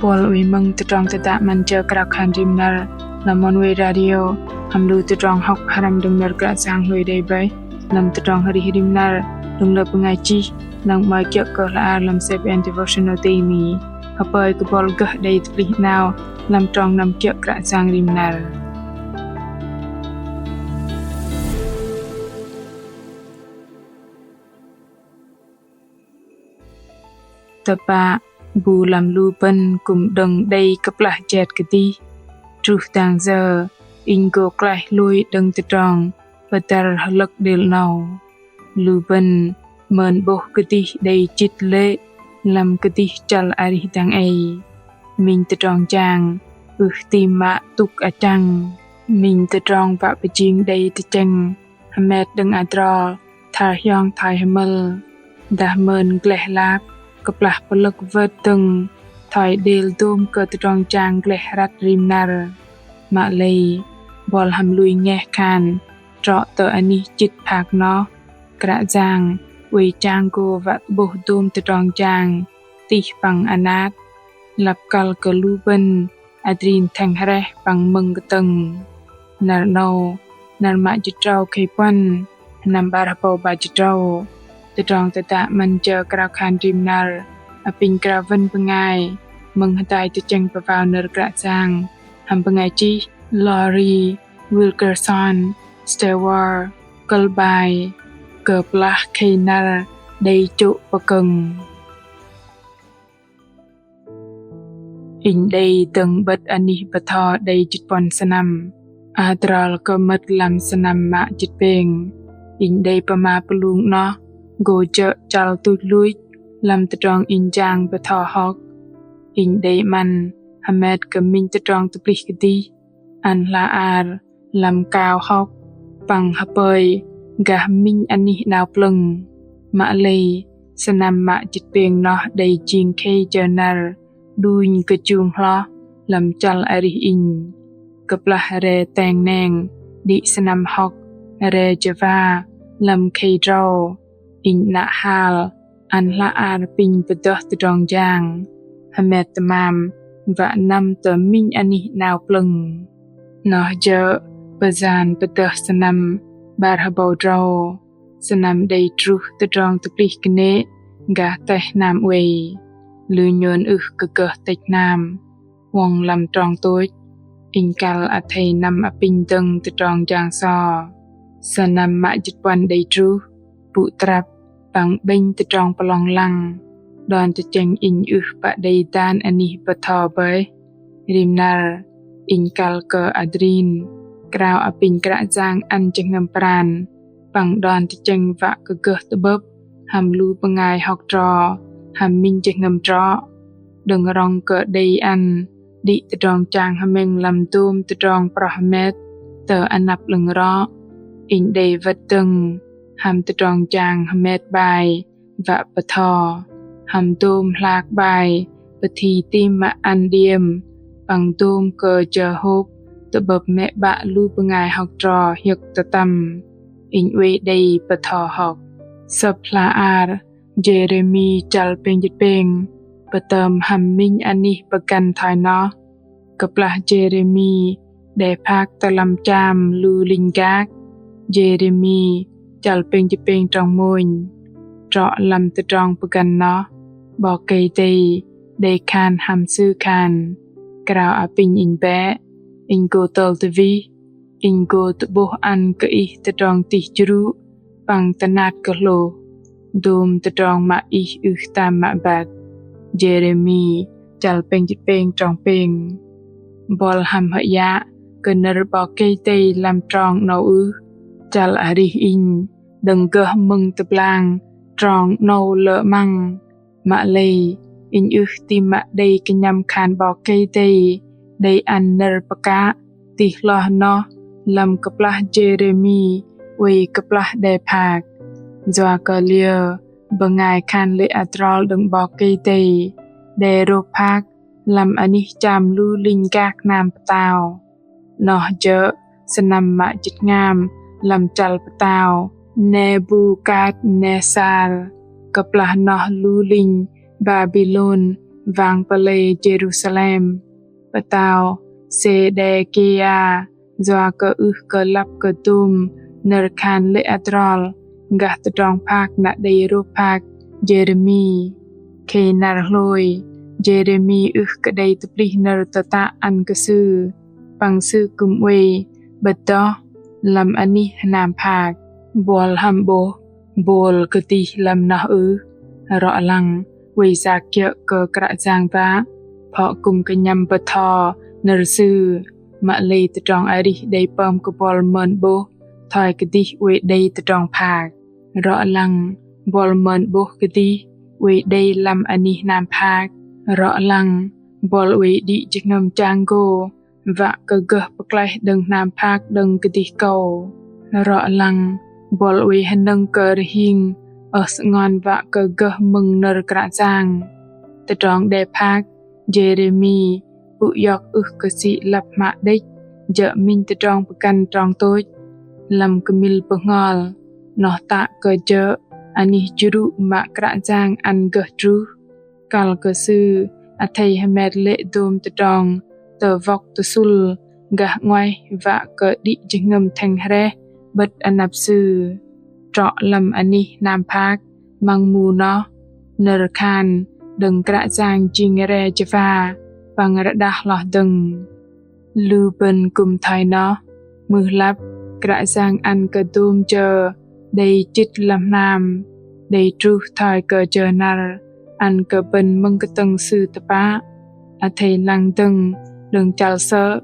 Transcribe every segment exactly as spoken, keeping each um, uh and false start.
Buăl oei mơ̆ng tơdrong tơdă 'Măn Jơ Krao Khan Rim Năr lăm Oneway Radio hăm lu tơdrong hŏk pơhrăm đơ̆ng nơ̆r Kră Yang hlôi đei bơih lăm tơdrong arih rim năr đơ̆ng lơ bơngai chih lăng 'mơ̆i kiơ̆ kơ hla ar lăm CBN Devotional Daily. Hơpơi kơ buăl gơh đei tơplih 'nao lăm trong năm kiơ̆ Kră Yang rim năr. Tơpă, bu lăm lu bơ̆n kư̆m đơ̆ng đei kơplah jet kơdih. Truh dang yơ, inh gô klaih hlôi đơ̆ng tơdrong pơdăr hơlơ̆k đêl 'nâu. Lu bơ̆n mơn 'bôh kơdih đei chĭt lê̆ lăm kơdih chăl arih dang ei. Minh tơdrong jang ưh tam mă tŭk achăng. Minh tơdrong wă pơjing đei tơchĕng hơmet đơ̆ng adrol thoi hiong thoi hơmơ̆l. Dah mơn gleh lap kơplah pơlơ̆k wơ̆t dơ̆ng thoi đêl dôm kơ tơdrong jang gleh răt rim năr. Mă lei, buăl hăm lui ngeh khan trŏ tơ anih chĭt phak noh, Kră Yang oei chang gô wă tơ'bôh dôm tơdrong jang tih păng anat, lăp kăl kơ lu bơ̆n adrin thĕng hrĕh păng mơ̆ng kơtơ̆ng. Năr 'nâu, năr mă jĭt tơdrâu khei puăn, sơnăm 'bar hơbâu 'bar jĭt tơdrâu. Tơdrong tơdă 'Măn Jơ Krao Khan Rim Năr apinh krao wơ̆n bơngai mơ̆ng hơdai tơchĕng pơwao nơ̆r Kră Yang hăm bơngai chih Lori Wilkerson Stewart, kơ̆l bai: Kơplah khei năr đei chô̆ pơkơ̆ng. Inh đei dơ̆ng 'bơ̆t anih bơtho đei jĭt puăn sơnăm. Adrol kơ mơ̆t lăm sơnăm mă jĭt pêng, inh đei pơma pơlung 'noh gô jơ̆ chăl tuch luch lăm tơdrong inh jang bơtho hŏk. Inh đei 'măn hơmet kơ minh tơdrong tơplih kơdih, ăn hla ar lăm kao hŏk păng hơpơi gah minh anih 'nao plơ̆ng. Mă lei, sơnăm mă jĭt pêng noh đei jing khei jơ năr đunh kơjung hloh lăm chăl arih inh. Kơplah re teng neng đĭ sơnăm hŏk re jơwa lăm khei drâu, inh 'nă hal ăn hla ar apinh pơdơh tơdrong jang, hơmet tơmam wă năm tơ minh anih 'nao plơ̆ng. Noh jơ̆ pơyan pơdơh sơnăm 'bar hơbâu drâu, sơnăm đei truh tơdrong tơplih kơnê̆ gah teh hnam oei. Lu nhôn ưh kơ gơh tĕch hnam, huŏng lăm trong tôch, inh kăl athei năm apinh dơ̆ng tơdrong jang so. Sơnăm mă jĭt puăn đei truh, pŭ trăp păng 'bĕnh tơdrong pơlong lăng, đon tơchĕng inh ưh pă đei dan anih bơtho bơih. Rim năr, inh kăl kơ adrin krao apinh Kră Yang ăn jơhngơ̆m pran păng đon tơchĕng wă kơ gơh tơ'bơ̆p hăm lu bơngai hŏk tro hăm minh jơhngơ̆m trŏ. Đơ̆ng rŏng kơ đei ăn đĭ tơdrong chang hơmĕng lăm dôm tơdrong proh hơmet tơ anăp 'lơ̆ng rŏ, inh đei wơ̆t dơ̆ng hăm tơdrong chang hơmet bai wă bơtho, hăm dôm hlak bai pơthi tam mă ăn điêm păng dôm kơ jơ hôp tơ'bơ̆p mĕ 'bă lu bơngai hŏk tro hiơ̆k tơtăm. Inh oei đei bơtho hŏk. Sơ̆p hla ar Jêrêmi chăl pêng jĭt pêng pơtơm hăm minh anih pơgăn thoi noh. Kơplah Jêrêmi đe phak tơ lăm cham lu linh gak, Jêrêmi chăl pêng jĭt pêng trong mônh, trŏ lăm tơdrong pơgăn noh, 'Bok Kei-Dei đei khan hăm sư khan: Krao apinh inh bĕ, inh gô tơl tơwih, inh gô tơ'bôh ăn kơ ih tơdrong tih jrŭ păng tơnat kơ hlôh, dôm tơdrong mă ih ưh tam mă băt. Jêrêmi chăl pêng jĭt pêng trong pêng. Buăl hăm hơyă kơ nơ̆r 'Bok Kei-Dei lăm trong 'nâu ưh? Chăl arih inh đơ̆ng gơh mơ̆ng tơblang trong 'nâu lơ 'măng. Mă lei, inh ưh tam mă đei kơnhăm khan 'Bok Kei-Dei đei ăn nơ̆r pơkă tih hloh noh lăm kơplah Jêrêmi oei kơplah đe phak. Yua kơ liơ bơngai khan lê̆ adrol đơ̆ng 'Bok Kei-Dei đe rôp phak lăm anih cham lu linh gak hnam pơtao. Noh jơ̆ sơnăm mă jĭt hngam lăm chăl pơtao Nebukatnesar, kơplah noh lu linh Babilôn wang pơlei Jêrusalem. Pơtao Sêđekia yua kơ ưh kơ lăp kơ dôm nơ̆r khan lê̆ adrol gah tơdrong phak na đei rôp phak Jêrêmi. Khei năr hlôi, Jêrêmi ưh kơ đei tơplih nơ̆r tơtă ăn kơ sư, păng sư kư̆m oei 'bơ̆t noh lăm anih hnam phak. Buăl hăm 'bôh bôl kơdih lăm noh ưh? Rŏ lăng oei yak kiơ̆ kơ Kră Yang wă, phŏ kư̆m kơnhăm bơtho nơ̆r Sư, mă lei tơdrong arih đei pơm kơ buăl mơn 'bôh thoi kơdih oei đei tơdrong phak. Rŏ lăng buăl mơn 'bôh kơdih oei đei lăm anih hnam phak. Rŏ lăng buăl oei đĭ jơhngơ̆m chang gô wă kơ gơh pơklaih đơ̆ng hnam phak đơ̆ng kơdih kâu. Rŏ lăng buăl oei hơnơ̆ng kơ rơhing ơh sơngon wă kơ gơh mơ̆ng nơ̆r Kră Yang. Tơdrong đe phak Jêrêmi pŭ iŏk ưh kơ sĭ lăp hmă đĕch, jơ̆ minh tơdrong pơgăn trong tôch. Lăm kơmil bơhngol, noh tă kơ jơ̆ anih jrŭ mă Kră Yang ăn gơh truh. Kăl kơ Sư athei hơmet lê̆ dôm tơdrong tơwŏk tơsŭl gah 'nguaih wă kơ đĭ jơhngơ̆m thĕng hrĕh 'bơ̆t anăp Sư. Trŏ lăm anih hnam phak măng mu noh, nơ̆r khan đơ̆ng Kră Yang jing re jơwa păng rơđah hloh dơ̆ng. Lu bơ̆n kư̆m thoi noh, mưh lăp Kră Yang ăn kơ dôm jơ đei chĭt lăm hnam, đei truh thoi kơ jơ năr ăn kơ bơ̆n mơ̆ng kơtơ̆ng Sư tơpă. Athei lăng dơ̆ng đơ̆ng chăl sơ̆,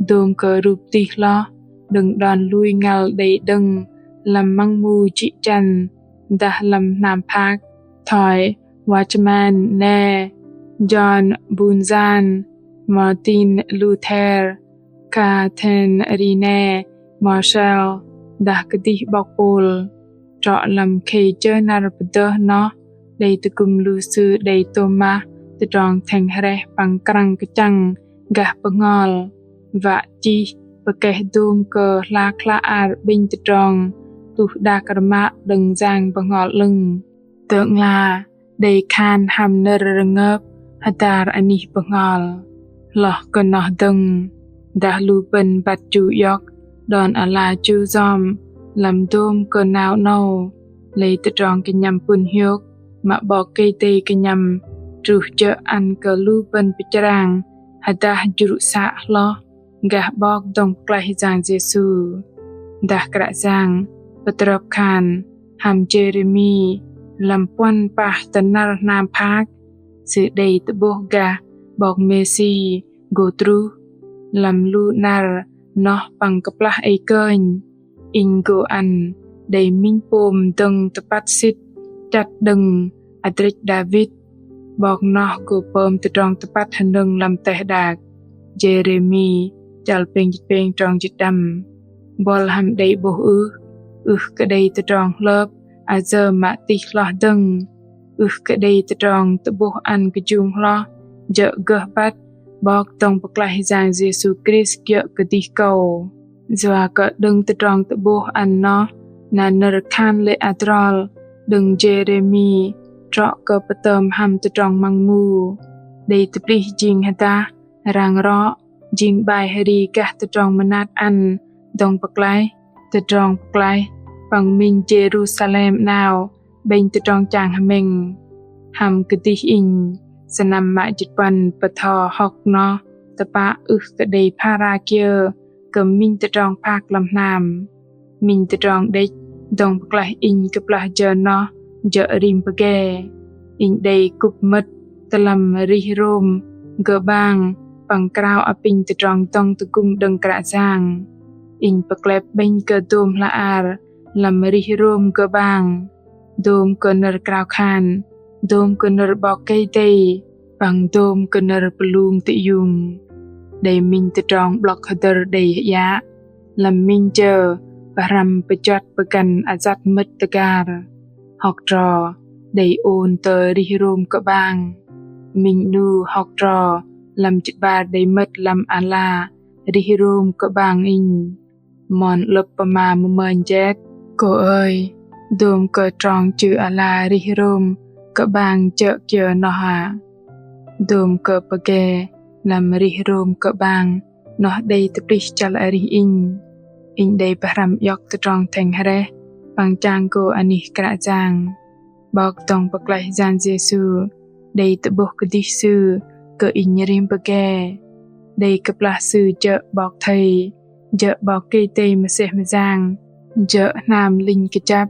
dôm kơ rup tih hloh đơ̆ng đon lui ngăl đei đơ̆ng lăm măng mu jĭ jăn dah lăm hnam phak thoi Watchman Nee, John Bunyan, Martin Luther, Katharine Marshall, dah kơdih 'bok Pôl. Trŏ lăm khei jơ năr pơdơh noh đei tơgŭm lu sư đei tôm mah tơdrong thĕng hrĕh păng krăng kơchăng gah bơhngol, wă chih pơkeh dôm kơ hlak hla ar 'bĕnh tơdrong tuh đak rơmă đơ̆ng Yang Bơhngol 'Lơ̆ng. Tơ'ngla đei khan hăm nơ̆r rơngơp hơdar anih bơhngol. Hloh kơ noh dơ̆ng, dah lu bơ̆n băt chu iŏk đon ala chu yom lăm dôm kơ 'nao 'nâu, lei tơdrong kơnhăm pŭn hiôk mă 'Bok Kei-Dei kơnhăm truh jơ̆ ăn kơ lu bơ̆n pơchrang hơdah jrŭ să hloh gah 'Bok Dŏng Pơklaih Yang Yêsu. Dah Kră Yang pơtrơp khan hăm Jêrêmi lăm puăn pah tơnăr hnam phak, Sư đei tơ'bôh gah 'Bok Mêsi gô truh lăm lu năr noh păng kơplah ei kơnh. Inh gô ăn đei minh pôm dơ̆ng tơpăt sĭt chăt đơ̆ng adrĕch Đavit, 'bok noh gô pơm tơdrong tơpăt hơnơ̆ng lăm teh đak. Jêrêmi chăl pêng jĭt pêng trong jĭt đăm. Buăl hăm đei 'bôh ưh? Ưh kơ đei tơdrong hlơp ayơ mă tih hloh dơ̆ng. Ưh kơ đei tơdrong tơ'bôh ăn kơjung hloh jơ̆ gơh băt 'Bok Dŏng Pơklaih Yang Yêsu Krist kiơ̆ kơdih kâu. Yua kơ đơ̆ng tơdrong tơ'bôh ăn noh na nơ̆r khan lê̆ adrol đơ̆ng Jêrêmi trŏ kơ pơtơm hăm tơdrong măng mu. Đei tơplih jing hơdah, rang rŏ, jing 'bai hơri gah tơdrong mơnat ăn dŏng pơklaih, tơdrong pơklaih păng minh Jêrusalem 'nao 'bĕnh tơdrong chang hơmĕng. Hăm kơdih inh, sơnăm mă jĭt puăn bơtho hŏk noh tơpă ưh kơ đei phara kiơ kơ minh tơdrong phak lăm hnam. Minh tơdrong đĕch dŏng pơklaih inh kơplah jơ noh jơ̆ rim pơge. Inh đei kŭp mơ̆t tơ lăm rih rôm gơ'bang păng krao apinh tơdrong dŏng tơgŭm đơ̆ng Kră Yang. Inh pơklep 'bĕnh kơ dôm hla ar lăm rih rôm gơ'bang, dôm kơ nơ̆r krao khan, dôm kơ nơ̆r 'Bok Kei-Dei, păng dôm kơ nơ̆r pơlung tơiung. Đei minh tơdrong 'blŏk hơdơ̆r đei hơyă lăm minh jơ pơhrăm pơjuăt pơgăn ayăt mơ̆t tơgar. Hŏk tro đei ôn tơ rih rôm kơ'bang. Minh 'nu hŏk tro lăm jĭt 'bar đei mơ̆t lăm ala rih rôm kơ'bang inh. Mon 'lơ̆p pơma mơmơnh jet. Cô ơi, dôm kơ trong chư ala rih rôm kơ'bang jơ̆ kiơ noh hă? Dôm kơ pơge lăm rih rôm kơ 'bang noh đei tơplih chăl arih inh. Inh đei pơhrăm iŏk tơdrong thĕng hrĕh păng chang gô anih Kră Yang. 'Bok dŏng pơklaih Yang Yêsu đei tơ'bôh kơdih Sư kơ inh rim pơge. Đei kơplah Sư jơ̆ 'Bok Thây, jơ̆ 'Bok Kei-Dei mơsêh mơyang, jơ̆ hnam linh kơjăp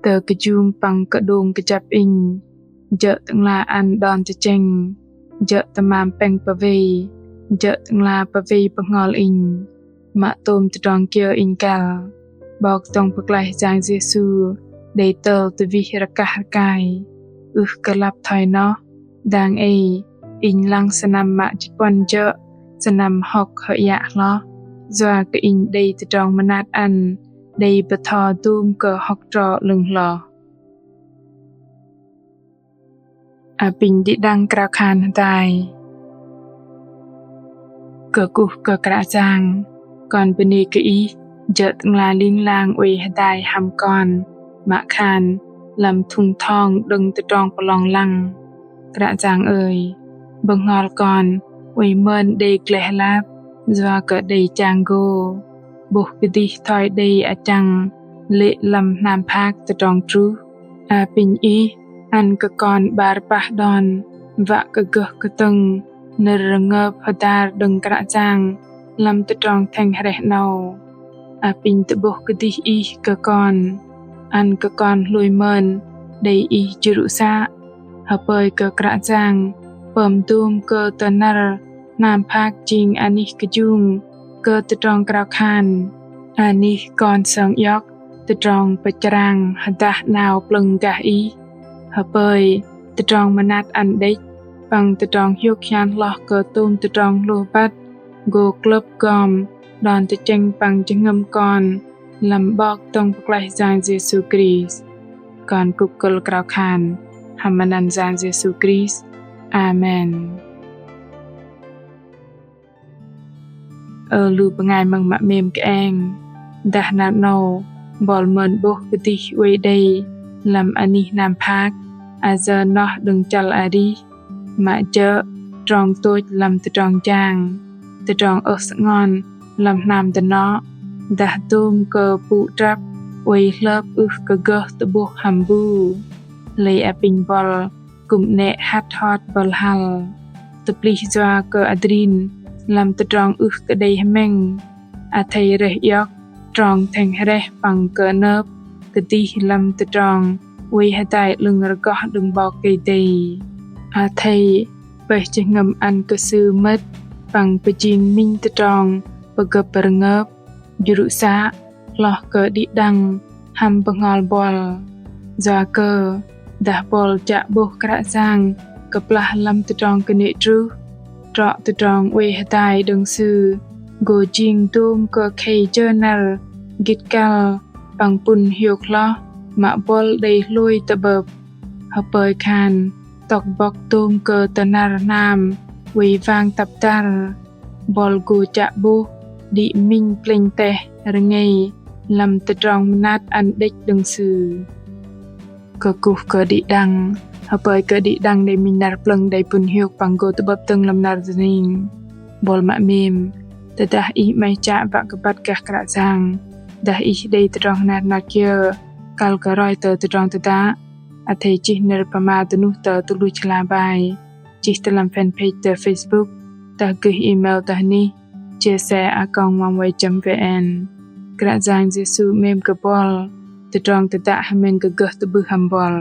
tơ kơjung păng kơđông kơjăp inh, jơ̆ Tơ'ngla ăn đon tơchĕng, jơ̆ tơmam pĕng pơwei, jơ̆ Tơ'ngla pơwei bơhngol inh. Mă tôm tơdrong kiơ inh kăl, 'Bok dŏng pơklaih Yang Yêsu đei tơl tơwih rơkah rơkai. Ưh kơ lăp thoi noh, dang ei inh lăng sơnăm mă chơpơ̆n jơ̆ sơnăm hŏk hơiă hloh, yua kơ inh đei tơdrong mơnat ăn đei bơtho dôm kơ hŏk trŏ 'lơ̆ng hloh. Apinh đĭ đăng krao khan hơdai. Kơkuh kơ Kră Yang, kon bơnê kơ Ih jơ̆ Tơ'ngla ling lang oei hơdai hăm kon, mă khan lăm thŭng thong đơ̆ng tơdrong pơlong lăng. Kră Yang ơi, bơhngol kon oei mơn đei gleh lap yua kơ đei chang gô, 'bôh kơdih thoi đei achăng lê̆ lăm hnam phak tơdrong truh. Apinh Ih ăn kơ kon 'bar pah đon wă kơ gơh kơtơ̆ng nơ̆r rơngơp hơdar đơ̆ng Kră Yang lăm tơdrong thĕng hrĕh 'nâu. Apinh tơ'bôh kơdih Ih kơ kon, ăn kơ kon hlôi mơn đei Ih jrŭ să. Hơpơi kơ Kră Yang pơm dôm kơ tơnăr hnam phak jing anih kơjung kơ tơdrong krao khan. Anih kon sơng iŏk tơdrong pơchrang hơdah 'nao plơ̆ng gah Ih. Hơpơi tơdrong mơnat ăn đĕch păng tơdrong hiôk hian hloh kơ tôm tơdrong hlôh băt gô klơ̆p gom đon tơchĕng păng jơhngơ̆m kon lăm 'Bok dŏng pơklaih Yang Yêsu Krist. Kon kŭk kơ̆l krao khan hăm anăn Yang Yêsu Krist. Amen. Ơ lu bơngai măng mă 'mêm kơeng, dah năr 'nâu bol mơn 'bôh kơdih oei đei lăm anih hnam phak ayơ noh đơ̆ng chăl arih, mă jơ̆ trong tôch lăm tơdrong jang, tơdrong ơh sơngon lăm hnam dơnŏ, dah dôm kơ pŭ trăp oei hlơp ưh kơ gơh tơ'bôh hăm bu. Lei apinh bol kư̆m 'nĕ hăt hot bơ̆l hăl, tơplih yua kơ adrin lăm tơdrong ưh kơ đei hơmĕng. Athei rơih iŏk trong thĕng hrĕh păng kơnơ̆p kơdih lăm tơdrong oei hơdai 'lơ̆ng rơgoh đơ̆ng 'Bok Kei-Dei. Athei pơih jơhngơ̆m ăn kơ Sư mơ̆t păng pơjing minh tơdrong pơgơ̆p rơngơp, jrŭ să hloh kơ đĭ đăng hăm bơhngol bol. Yua kơ dah bol chă 'bôh Kră Yang kơplah lăm tơdrong kơnê̆ truh, trŏ tơdrong oei hơdai đơ̆ng Sư gô jing dôm kơ khei jơ năr gĭt kăl păng pŭn hiôk hloh mă bol đei hlôi tơ'bơ̆p. Hơpơi khan tŏk bŏk tôm kơ tơnăr hnam oei wang tăp dăr, bol gô chă 'bôh đĭ minh plĕnh teh rơngei lăm tơdrong mơnat ăn đĕch đơ̆ng Sư. Kơkuh kơ đĭ đăng, hơpơi kơ đĭ đăng đei minh năr plơ̆ng đei pŭn hiôk păng gô tơ'bơ̆p dơ̆ng lăm năr dơning. Bol mă 'mêm, tơdah ih 'maih chă wă kơ băt gah Kră Yang, dah ih đei tơdrong hơnat hơnat kiơ kăl kơ roi tơ tơdrong tơdă, athei chih nơ̆r pơma dơnuh tơ tơluch hla bơar, chih tơ lăm fanpage tơ Facebook, dah gơih email tơ anih chia sẻ a còng oneway chấm vn. Kră Yang Yêsu 'mêm kơ bol, tơdrong tơdă hơmĕng kơ gơh tơ'bưh hăm bol.